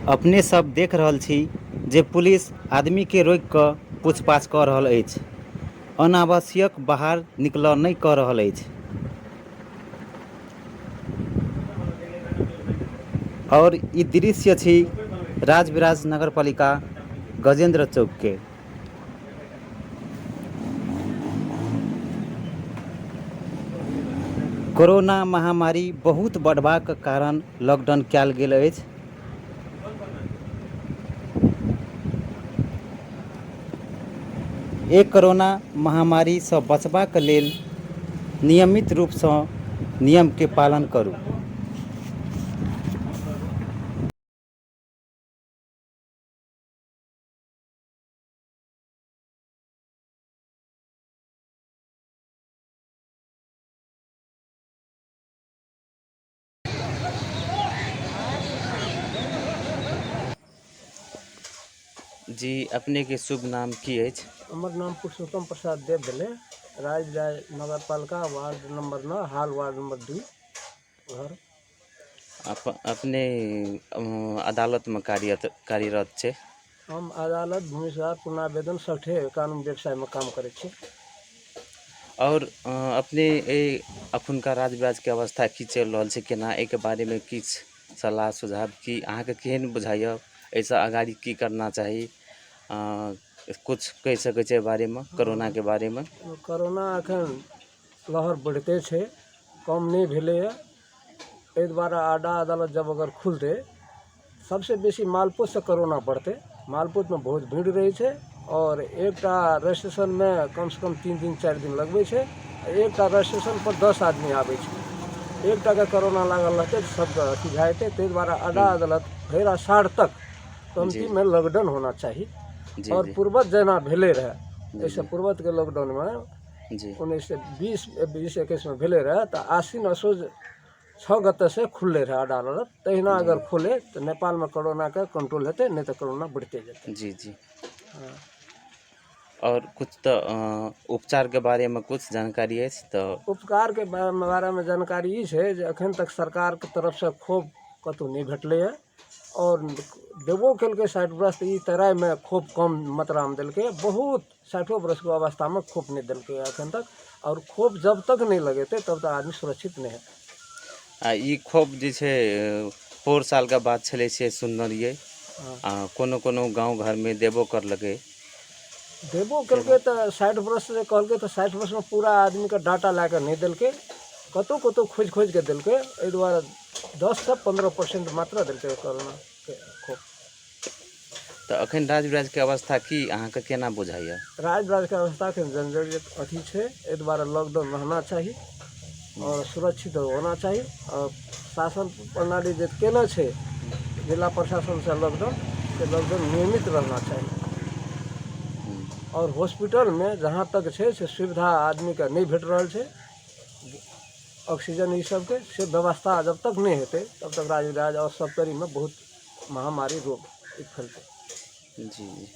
अपने सब देख रहल छी जे पुलिस आदमी के रोकि कऽ पूछपाछ कऽ रहल अछि। अनावश्यक बाहर निकलऽ नहि कऽ रहल अछि। आओर ई दृश्य छी राजविराज नगरपालिका गजेन्द्र चौकके। कोरोना महामारी बहुत बढ़बाक कारण लॉकडाउन कयल गेल अछि। एहि कोरोना महामारीसँ बचबाक लेल नियमित रूपसँ नियमके पालन करू। जी अपनेके शुभ नाम की अछि? हमर नाम पुरुषोत्तम प्रसाद देव भेलै। राजराज नगरपालिका वार्ड नम्बर 9, हाल वार्ड नम्बर 2 घर। अपने अदालतमे कार्यरत छै? हम अदालत भूमि सुधार पुनरावेदन सठे कानून व्यवसायमे काम करै छी। आओर अपने एहि अखुनका राजविराजके अवस्था की चलि रहल छै, केना एहिके बारेमे किछु सलाह सुझाव की अहाँके केहन बुझाइए, एहिसँ अगाड़ी की करना चाही, किछु कहि सकै छै एहि बारेमे, कोरोनाके बारेमे? कोरोना एखन लहर बढ़िते छै, कम नहि भेलैए। एहि दुआरे आडा अदालत जब अगर खुलतै, सबसँ बेसी मालपोतसँ कोरोना बढ़तै। मालपोतमे बहुत भीड़ रहै छै आओर एकटा रजिस्ट्रेशनमे कमसँ कम 3 दिन 4 दिन लगबै छै। एकटा रजिस्ट्रेशनपर 10 आदमी आबै छै। एकटाके कोरोना लागल रहतै तऽ सबके अथी भए जेतै। ताहि दुआरे आडा अदालत भरि आषाढ़ तक कमतीमे लॉकडाउन होना चाही। आओर पूर्वत जेना भेलै रहए, एहिसँ पूर्वतके लॉकडाउनमे 1920, 20-21मे भेलै रहए, तऽ आश्विन असोज 6 गतेसँ खुललै रहए अदालत। तहिना अगर खोले तऽ नेपालमे कोरोनाके कंट्रोल हेतै, नहि तऽ कोरोना बढ़िते जेतै। जी जी। आओर किछु तऽ उपचारके बारेमे किछु जानकारी अछि तऽ? उपचारके बारेमे जानकारी ई छै जे एखन तक सरकारके तरफसँ खोप कतहु नहि भेटलैए। आओर देबो केलकै 60 बरस तऽ ई तराइमे खोप कम मात्रामे देलकै। बहुत साठिओ बरसके अवस्थामे खोप नहि देलकै एखन तक। आओर खोप जब तक नहि लगेतै तब तक आदमी सुरक्षित नहि हेतै। आ ई खोप जे छै पौर सालके बात छलै से सुनलियै। आ कोनो कोनो गाँव घरमे देबो करलकै। देबो केलकै तऽ 60 बरस जे कहलकै तऽ 60 बरसमे पूरा आदमीके डाटा लए कऽ नहि देलकै, कतहु कतहु खोजि खोजि कऽ देलकै। एहि दुआरे 10सँ 15% मात्र देलकै कोरोनाके खोप। तऽ अखन राजविराजके अवस्था की अहाँके केना बुझाइए? राजविराजके अवस्था एखन जर्जरित अथी छै। एहि दुआरे लॉकडाउन रहना चाही आओर सुरक्षित होना चाही। आओर शासन प्रणाली जे केने छै जिला प्रशासनसँ लॉकडाउन, से लॉकडाउन नियमित रहना चाही। आओर हॉस्पिटलमे जहाँ तक छै से सुविधा आदमीके नहि भेट रहल छै, ऑक्सीजन ई सबके से व्यवस्था जब तक नहि हेतै तब तक राजविराज आओर सप्तरीमे बहुत महामारी रोग ई फैलतै। जी जी।